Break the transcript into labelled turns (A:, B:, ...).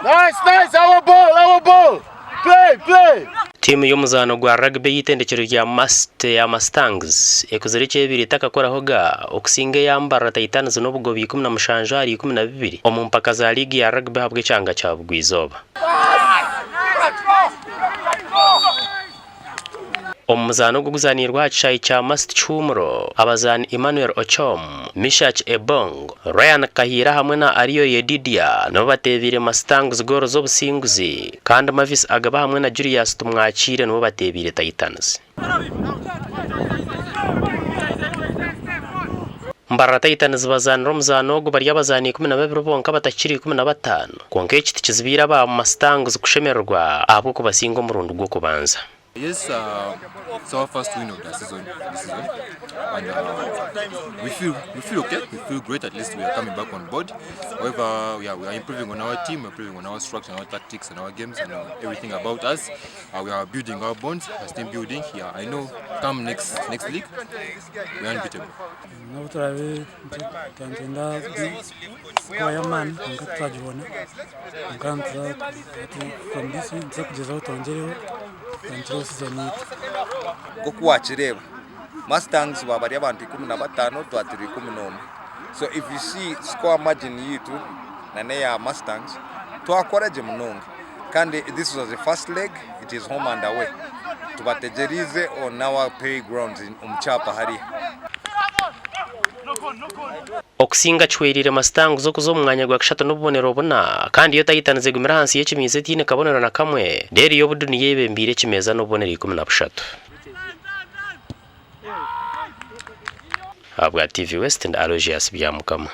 A: Nice, nice, our ball, our ball. Play, play.
B: Tiimu y'omuzaano gwa rugby ey'eitendekyero rya Must eya Mustangs ekozire ekyebaire etakakorahoga okusinga eya Mbarara Titans n'obugoba 17 ahari 12 omu mpaka za liigi ya rugby ahabw'ekyanga kya Bugwa-izooba. Omu muzaano ogu oguzaaniirwe aha kishaayi kya Must Kihumuro, abazaani Emmanuel Ochom, Mishack Ebong, Ryan Kahiira hamwe na Ario Yedidia nibo bateebiire Mustangs goolo z'obusinguzi kandi Mavis Agaba hamwe na Julius Tumwakiire nibo bateebiire Titans. Mbarara Titans bazaanire omuzaano ogu bari abazaani 12 bonka batakiri 15 kwonka eki tikizibiire aba Mustangs kushemererwa ahabw'okubasinga omurundi gw'okubanza.
C: Yes, it's our first win of the season this season, and we feel we feel okay. We feel great. At least we are coming back on board. However, we are, we are improving on our team, we're improving on our structure, and our tactics, and our games, and everything about us. We are building our bonds as team building. Yeah, I know. Come next next league, we are unbeatable.
D: N'obu turaabe nitwenda score y'amaani kwonka titwagibona kwonka nituza from this week nituza kugyezaho twongyereho tutandikireho season yaitu.
E: Nk'oku waakireeba, Mustangs baaba bari abantu 15 twaturi 11. So if you see score margin yaitu na n'eya Mustangs, twakora gye munonga. Kandi this was the first leg, it is home and away. Tubategyereize on our pay grounds omu kyapa hariya.
B: Okusinga kihwereire Mustangs okuza omu mwanya gwa kashatu n'obubonero buna kandi yo Titans egumire ahansi y'ekimiizi etaine kabonero na kamwe reero yo Budu niyo eyebembeire ekimeeza n'obubonero 13. Ahabwa TV West ndi Aloysius Byamukama.